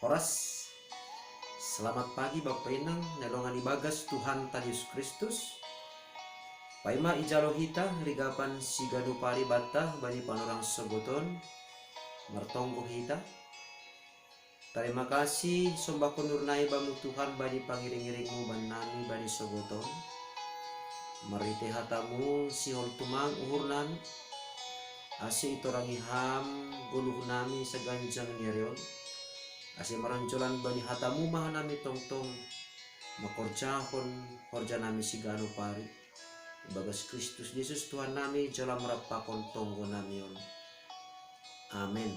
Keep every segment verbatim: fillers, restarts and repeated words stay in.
Horas. Selamat pagi Bapa Inang, na longan ibagas Tuhanta Jesus Kristus. Paima ijalo hita rigapan siganup ari banta bani panorang sogoton, martonggo hita. Tarima kasih sombahkon uhurnami bamu Tuhan bani pangiring-iringmu bannami bani sogoton. Marhite hatamu sihol tumang uhurnami, ase itorangi ham goluhnami saganjang ni ari on, ase maronjolan bani hatamu ma hanami tongtong mangkorjahon horjanami siganup ari. Ibagas Kristus Jesus Tuhannami jala marampakon tonggonami on. Amen.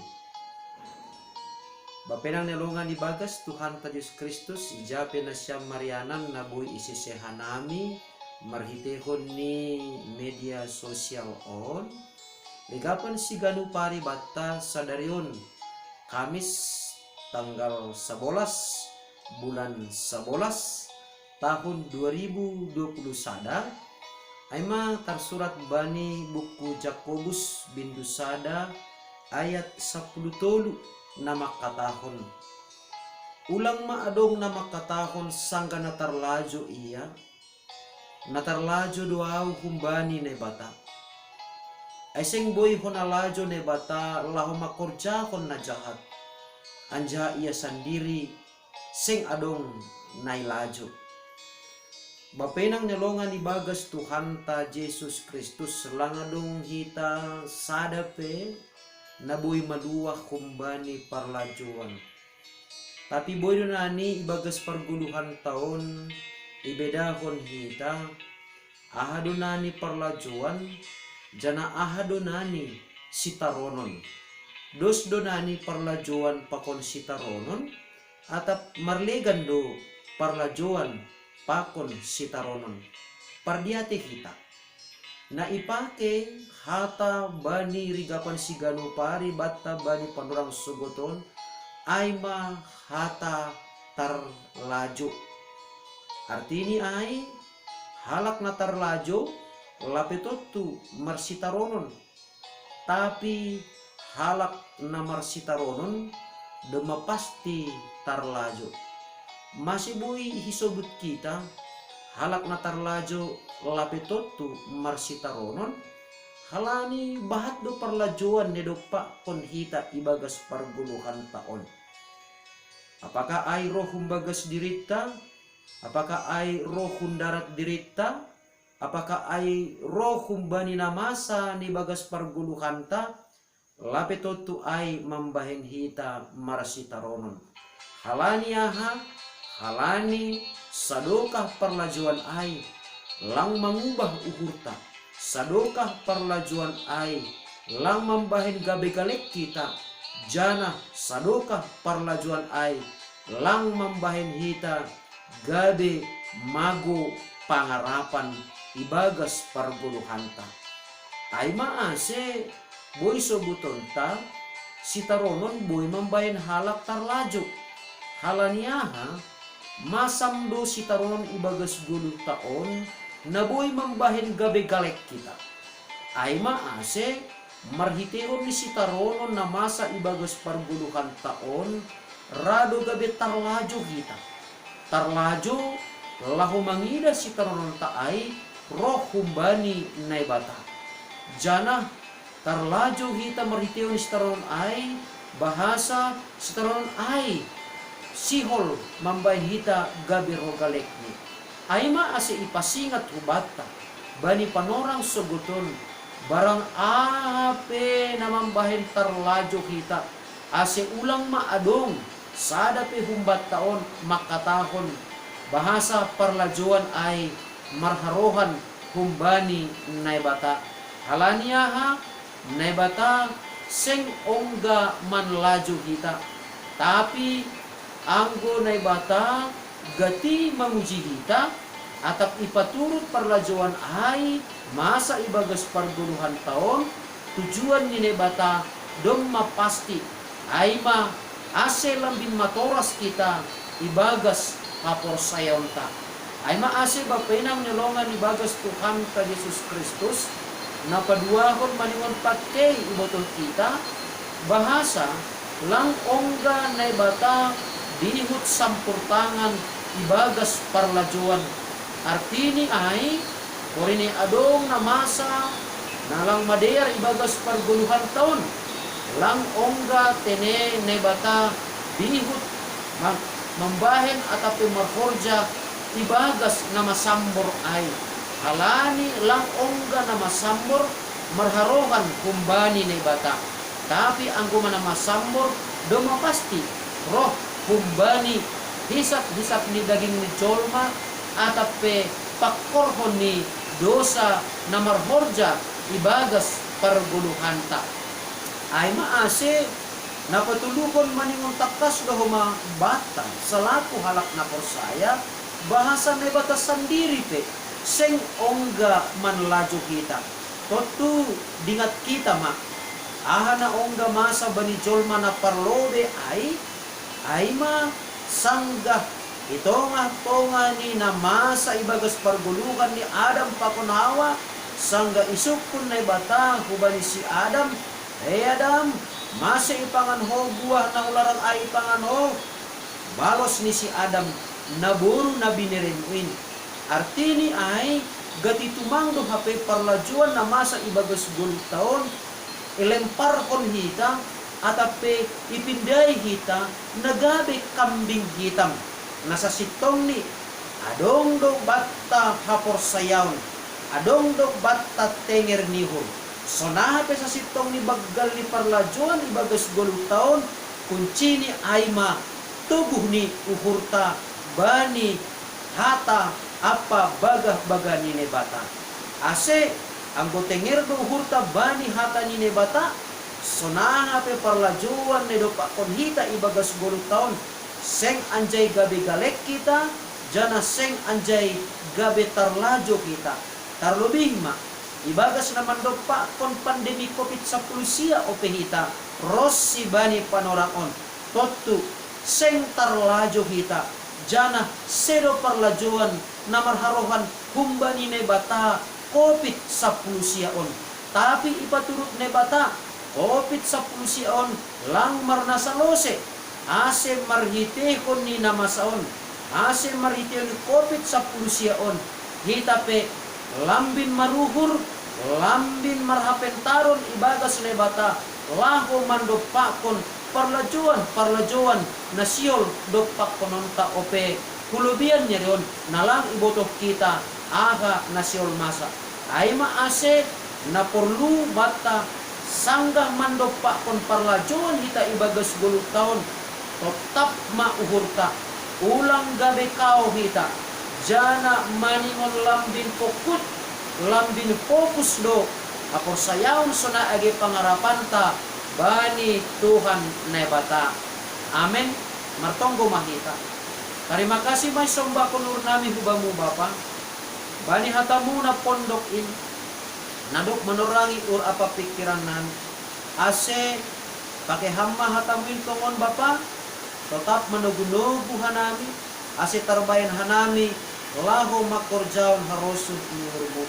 Bapa Inang na longan ibagas Tuhanta Jesus Kristus, ija pe nasiam marianan na boi isese hanami marhitehon ni media sosial on, rigapan siganup ari banta sadari on, Kamis tanggal sabolas bulan sabolas tahun dua ribu dua puluh sada, ai ma tarsurat bani buku Jakobus bindu sada ayat sampulu tolu na mangkatahon: Ulang ma adong na mangkatahon sanggah na tarlajo ia, na tarlajo do ahu humbani Naibata. Ai seng boi hona lajo Naibata laho mangkorjahon na jahat, anjaha ia sandiri seng adong na ilajo. Bapa Inang na longan ibagas Tuhanta Jesus Kristus, lang adong hita sada pe na boi maluah humbani parlajoan. Tapi boi do nani ibagas pargoluhanta on ibedahon hita, aha do nani parlajoan, janah aha do nani sitaronon. Dos do nani parlajoan pakon sitaronon, atap marlegan do parlajoan pakon sitaronon. Pardiatei hita. Na ipake hata bani rigapan siganup ari banta bani panorang sogoton, ai ma hata tarlajo. Artini ai, halak na tarlajo, lape tontu marsitaronon. Tapi halak na marsitaronon, domma pasti tarlajo. Mase boi isobut hita, halak na tarlajo lape tontu marsitaronon, halani bahat do parlajoan na idompakkon hita ibagas pargoluhanta on. Apakah ai roh humbagas dirinta? Apakah ai roh hundarat dirinta? Apakah ai roh humbani na masa na ibagas pargoluhanta? Lape tontu ai mambahen hita marsitaronon. Halani aha? Halani sadokah parlajoan ai lang mangubah uhurta. Sadokah parlajoan ai lang mambahen gabe galek hita, janah sadokah parlajoan ai lang mambahen hita gabe mago pangarapan ibagas pargoluhanta. Ai ma ase boi sobutonta, sitaronon boi mambahen halak tarlajo. Halani aha? Masam do sitaronon ibagas goluhta on na boi mambahen gabe galek hita. Ai ma ase marhitehon ni sitaronon na masa ibagas pargoluhanta on, ra do gabe tarlajo hita. Tarlajo laho mangidah sitarononta ai roh humbani Naibata. Janah tarlajo hita marhitehon ni sitaronon ai, bahasa sitaronon ai sihol mambahen hita gabe roh galekni. Ai ma ase ipasingat hubanta bani panorang sogoton, barang aha pe na mambahen tarlajo hita, ase ulang ma adong sada pe humbanta on mangkatahon bahasa parlajoan ai marharohan humbani Naibata. Halani aha? Naibata seng ongga manlajo hita, tapi anggo Naibata gati manguji hita, atap ipaturut parlajoan ai masa ibagas pargoluhanta on, tujuan ni Naibata domma pasti, ai ma ase lambin matoras hita ibagas haporsayaonta. Ai ma ase Bapa Inang na longan ibagas Tuhanta Jesus Kristus, na paduahon maningon pangkei ibotoh hita, bahasa Lang ongga Naibata dihut sampurtangan ibagas parlajoan. Artini ai, porini adong na masa na lang madear ibagas pargoluhanta on, lang ongga tene Naibata dihut ma-, mambahen atap pe marhorja ibagas na masambor ai. Halani lang ongga na masambor marharohan humbani Naibata. Tapi anggo ma na masambor, domma pasti roh humbani hisap-hisap ni daging ni jolma, atap pe pangkorhon ni dosa na marhorja ibagas pargoluhanta. Ai ma ase na patuluhon maningon tangkas do homa banta salaku halak na porsaya, bahasa Naibata sandiri pe seng ongga manlajo hita. Tontu dingat hita ma, aha na ongga masa bani jolma na parlobei ai, ai ma sanggah i tongah-tongah ni na masa ibagas pargoluhan ni Adam pakon Hawa, sanggah isungkun Naibata hubani si Adam, "He Adam, mase ipangan ho buah na hularang ai ipangan ho?" Balos ni si Adam, "Naboru na bineremu in." Artini ai, gati tumang do hape parlajoan na masa ibagas golunta on, ilemparhon hita, atap pe ipindai hita, na gabe kambing hitam. Na sasintongni, adong do banta haporsayaon, adong do banta tenger ni uhur. Songon aha pe sasintongni banggal ni parlajoan ibagas golunta on, kuncini ai ma toguh ni uhurta bani hata ampa bagah-bagah ni Naibata. Ase, anggo tenger do uhurta bani hata ni Naibata, songon aha pe parlajoan na idompakkon hita ibagas golunta on, seng anjai gabe galek hita, janah seng anjai gabe tarlajo hita. Tarlobih ma, ibagas na mandompakkon pandemi covid sampulu sia ope hita, ronsi bani panorang on. Tontu, seng tarlajo hita, janah sedo parlajoan na marharohan humbani Naibata covid sampulu sia on. Tapi ipaturut Naibata, covid sampulu sia on lang marnasa lose, ase marhiteihon ni na masa on, ase marhiteihon ni covid sampulu sia on, hita pe lambin maruhur, lambin marhapentaron ibagas Naibata, laho mandompakkon parlajoan-parlajoan na sihol dompakkononta ope, hulobian ni ari on, na lang ibotoh hita aha na sihol masa. Ai ma ase, na porlu banta, sanggah mandompakkon parlajoan hita ibagas golunta on, totap ma uhurta, ulang gabe kao hita, janah maningon lambin pongkut, lambin fokus do haporsayaon sonai age pangarapanta bani Tuhan Naibata. Amen. Martonggo ma hita. Tarima kasih ma isombahkon uhurnami hu Bamu Bapa, bani hatamu na pondok in, na dob manorangi uhur ampa pingkirannami. Ase, pake Ham ma hatamu in tongon Bapa, totap manogu-nogu hanami, ase tarbahen hanami laho mangkorjahon harosuh ni uhurmu.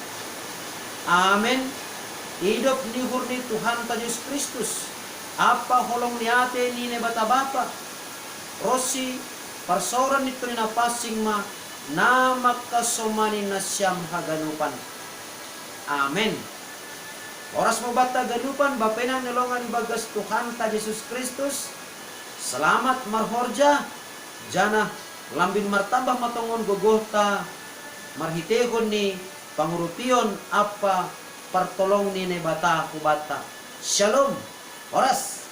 Amen. Idop ni uhur ni Tuhanta Jesus Kristus, ampa holong ni ate ni Naibata Bapa, ronsi parsaoran ni Tondi Napansing ma na mangkasomani nasiam haganupan. Amen. Horas ma banta haganupan, bapa inang na hinaholongan ibagas Tuhanta Jesus Kristus, selamat marhorja, janah lambin martambah ma tongon gogohta marhiteihon ni pangurupion ampa partolong ni Naibata hubanta. Shalom. Horas.